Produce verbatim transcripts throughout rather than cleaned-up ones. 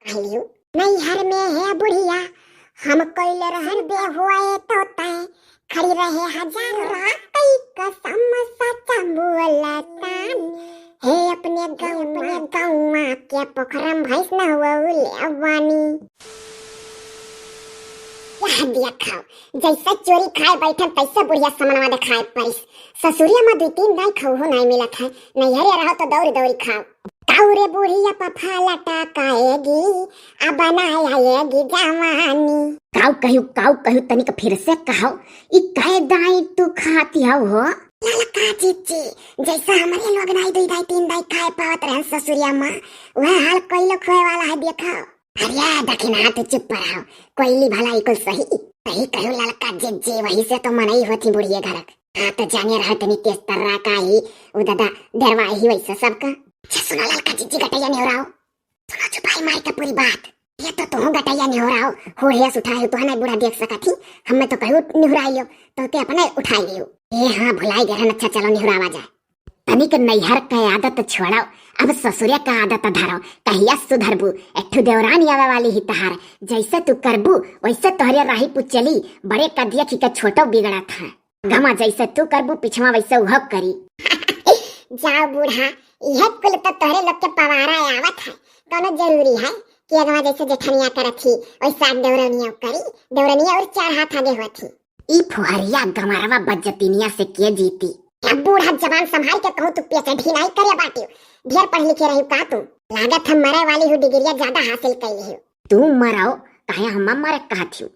आइलियो। नैहर में है बुढ़िया, हम कइले रहन बेहुआ तो तय, खड़ी रहे हजारों रात, कसम सच बोलतानी। हे अपने गौवा, अपने गौवा के पोखरम भैंस नहवले बानी। यह देखो, जैसे चोरी खाए बैठन, तैसे बुढ़िया समनवा देखाए परिस। ससुरिया में दुइ तीन दाई खौहो नाई मिलत है, नैहरे रहो तो दौरी दौरी खाओ। काऊ रे बुढ़िया पफा लटा काएगी, अब बनाएगी जवानी। काऊ कहू, काऊ कहू, तनिक फिर से कहो, ई कै दाई तू खाती हौ हो? ललका जीजी, जैसा हमरे लोग नाई दुई दाई तीन दाई खाए पावत रहन ससुरिया माँ, वह हाल कोई लोग होए वाला है, देखो। अरे दखिना, तू चुप रहो, कोयली भला ई कुल सही। सही कहू ललका जीजी, वही से तो मनई होती बुढ़िए घरक। हाँ, तो जाने रहो तनी तेज तर्रा का ही, उ दादा डरवा ही वैसे सबका। अच्छा सुनो ललका जीजी, गटैया निहुराओ। सुनो छुपाई मार के पूरी बात। ये तो तुहू गटैया निहुराओ, होड़िया से उठाए हो, तुहा नहीं बूढ़ा देख सकत ही, हमें तो कहू निहुराई लियो, तो ते अपने उठाई लियो। ए हाँ, भुलाई गए रहन, अच्छा चलो निहुरावा जाए। तनिक नैहर के आदत छोड़ो, अब ससुरे का आदत धरो, कहिया सुधरबू? एक ठो देवरानी आवे वाली ही तहार, जैसे तू करबू वैसे तोहरे राही पुचली, बड़े का दिया खी के छोटो बिगड़त है। गमा जैसे तू करबू, पिछवा वैसे उहो करी। जाओ बूढ़ा, यह कुल तो तोहरे लोग के पवारा आवत है। कौनो जरूरी है कि अगवा जैसे जेठनिया करत ही, वैसे आज देवरनिया करी? देवरनिया और चार हाथ आगे होत ही। ई फुहरिया गंवरवा बज्जतिनिया से के जीती? ए बूढ़ा, जबान संभाल के कहूँ, तू PhD नहीं करे बाटियो, ढेर पढ़ लिखे रही का तू? लागत हम मरे वाली हूँ, डिग्रिया ज्यादा हासिल कैली हूँ। तू मराओ, काहे हम मरे कहत हूँ?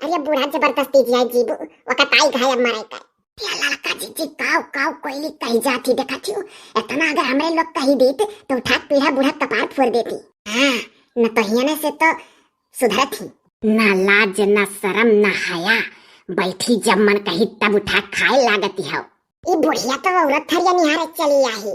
अरे बूढ़ा, जबरदस्ती जिया जीबू, वकत आई घाय अब मरे कर। या ललका जीजी, काव काव कोयली कही जाती देखत हूँ, इतना अगर हमरे लोग कही देत तो उठा के पीढ़ा बूढ़ा कपार फोड़ देती। हाँ, न तो हियने से तो सुधरत ही। ना लाज, ना शरम, ना हया, बैठी जब मन कही तब उठा खाए लागती हो। ई बुढ़िया तो औरत थरिया निहारे चली आही।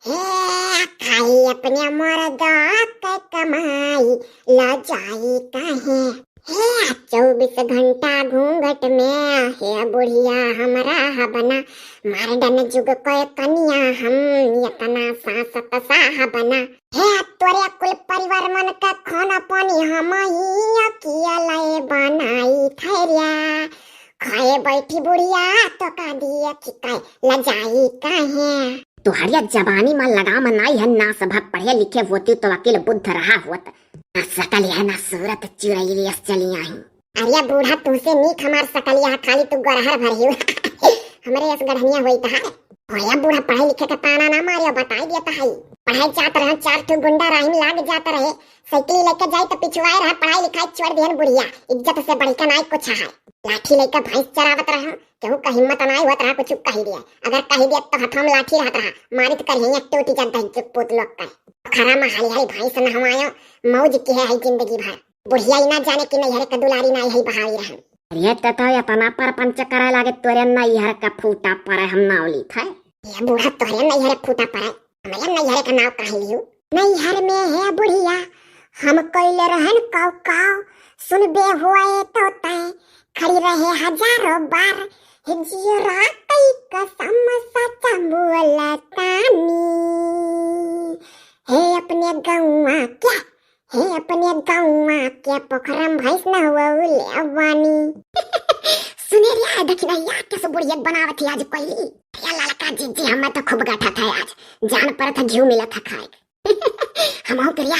हे खाई अपने मर्दा के कमाई, ला जाई काहे? हे चौबीस घंटा घूंघट में, हे बुढ़िया हमरा हबना, मार डन जुग कोई कनिया हम, इतना सासत साहबना। हे तोरे कुल परिवार मन के खाना पानी हम ही अकेले बनाई थरिया। खाए बैठी बुढ़िया तो का दिए खिकाए, लजाई काहे? तोहरिया जबानी मा लगाम नाई है, ना सभा पढ़े लिखे होती तो अकिल बुद्ध रहा होत। ना सकल है ना सूरत, चुरैलियस चली आई। अरे बूढ़ा, तुहसे नीक हमार सकलिया है, खाली तू गोरहर भर हियो। हमरे यस गढ़निया होई तहार। होया बूढ़ा, पढ़े लिखे के ताना ना मारियो, बताई दिया तहाई। पढ़े जात रहे, चार ठो गुंडा राही में लाग जात रहे, साइकिल लेके जाई तो पिछुआए रहे, पढ़ाई लिखाई छोड़ दिहन बुढ़िया, इज्जत से बढ़ के नाई कुछ है। लाठी लेके भैंस चरावत रहे, केहू का हिम्मत नाई होत रहा कुछ कही दिया, अगर कही दिया तो हथवा में लाठी रहत रहा, मारित करिहे एक टूटी जात है चुप पूत लोग का। खरा में हाली हाली भैंस नहवायो, मौज की है, है जिंदगी भर। बुढ़िया ई ना जाने कि नैहरे का दुलारी नाई है बहाई रहन। अरे त तो इतना परपंच करे लागे, तोरे नैहर का फूटा परे हम नाव लीत है। ये बूढ़ा तोरे नैहरे फूटा परे, हमरे नैहरे का नाव काहे लियो? नैहर में है बुढ़िया, हम कइले रहन काव काव, सुनबे हुए तो तय, खड़ी रहे हजारों बार, हे जियो रात कसम सच बोलतानी, हे अपने गौवा क्या हे अपने गौवा के पोखरम भैंस नहवले बानी। सुने रे दखिनैया, कैसे बुढ़िया बनावत है आज कोयली। या ललका जीजी, हमें तो खूब गठत है आज, जान परत है घिउ मिलत है खाए। हमहू के रिया,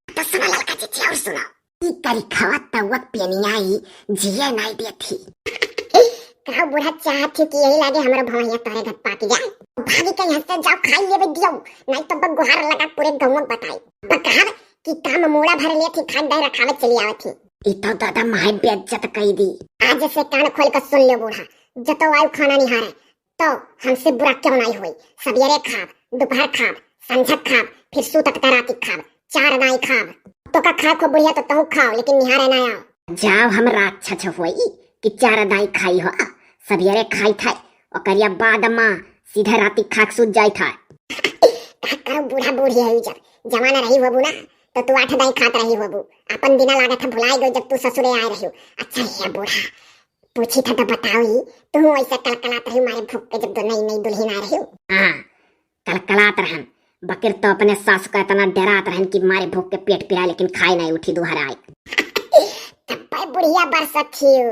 तो सुनो ललका जीजी और सुनो। ई करी खावा तवक पेनिया ई जिए नाई देती। का बूढ़ा चाहत थी कि यही लागे हमरो भवैया तोरे घर पाक जाए। भागी के यहाँ से जाओ, खाई लेवे दियो, नाई तो बगुहार लगा पूरे गौवा बताई। बकहब कि काम मूड़ा भर लेत ही, खान डाय रखावे चली आवत ही। ई तो दादा माहे बेइज्जत कई दी। आज से कान खोल के सुन ले बूढ़ा, जतो आयु खाना निहारे, तो हमसे बुरा क्यों नाई होई। सवेरे खाब, दोपहर खाब, संझक खाब, फिर सूतत का राती खाब, चार दाई खाब। तो का खाए को बुढ़िया तो तहु खाओ, लेकिन निहारे ना आओ। जाओ हम राक्षस होई कि चार दाई खाई हो, सवेरे खाई था, ओकरिया बाद माँ सीधे राती खाक सूत जाई था। का करो बूढ़ा बूढ़ी है जब जवान रही होबू ना, तो तू आठ दाई खात रही होबू। अपन दिना लागत है भुलाई गई जब तू ससुरे आए रही। अच्छा हे बूढ़ा, पूछी था तो बताओ ही, तू ऐसे कलकलात रही मारे भूख के जब दो नई नई दुल्हन आ रही। हाँ, कलकलात रहन, बकिर तो अपने सास का इतना डरात रहन कि मारे भूख के पेट पिराए, लेकिन खाए नहीं उठी दुहराए। तब बुढ़िया बरसत छियो,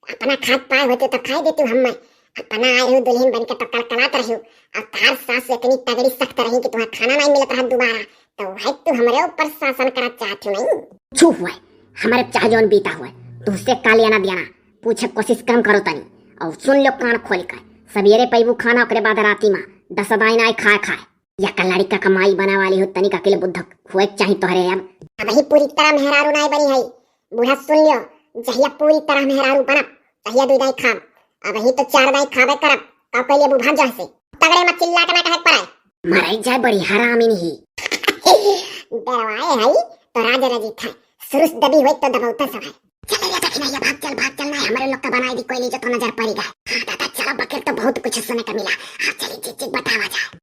अपना खात पाए होते तो खाए देती हम्मे। अपना आए हो दुल्हन बन के तो कलकलात रही, और तार सास इतनी तगड़ी सख्त रही कि तुम्हारा खाना नहीं मिलत रहा दोबारा। तो वह तू हमरे ऊपर शासन करत चाहत हो नहीं? चुप हुए, हमारे चाहे जौन बीता हुए, तुझसे का लेना देना, पूछे कोशिश कम करो तनी। और सुन लो कान खोल कर, सवेरे पैबू खाना, ओकरे बाद राती में दस दाई ना खाए खाए। या का लड़का का माई बना वाली हो, तनिक अकेले बुद्धक हुए के चाही तोहरे अब। अबही पूरी तरह मेहरारू नाय बनी है, बूढ़ा सुन लियो, जहिया पूरी तरह मेहरारू बनब, तहिया दुई दाई खाब। अबही तो चार दाई खाबे करब, का पहले अबू भाग जाए से। तगड़े मत चिल्ला के ना कहे के पड़े। मराई जाए बड़ी हरामिन ही। डरवाए है तो राजा रजित है, सुरुस दबी हुई तो दबौता सब है। चल रे दखिनैया, भाग चल, भाग चल, ना हमारे लोग का बनाई दी कोई नहीं जो तो नजर पड़ी गए। हाँ दादा, चलो बकिर तो बहुत कुछ सुने का मिला। हाँ चली, चिक चिक बतावा जाए।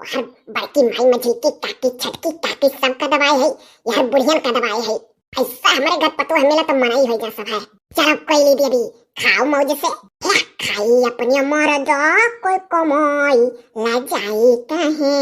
और बड़की माई, मझिलकी काकी, छटकी काकी, सबका दवाई है, यार बुढ़ियन का दवाई है। ऐसा हमारे घर पतोह मिला तो मनाई हो जा सब है। चलो कोई नहीं दीदी, खाओ मौज से। ला खाई अपने मर्द कोई कमाई, ला जाई कहे।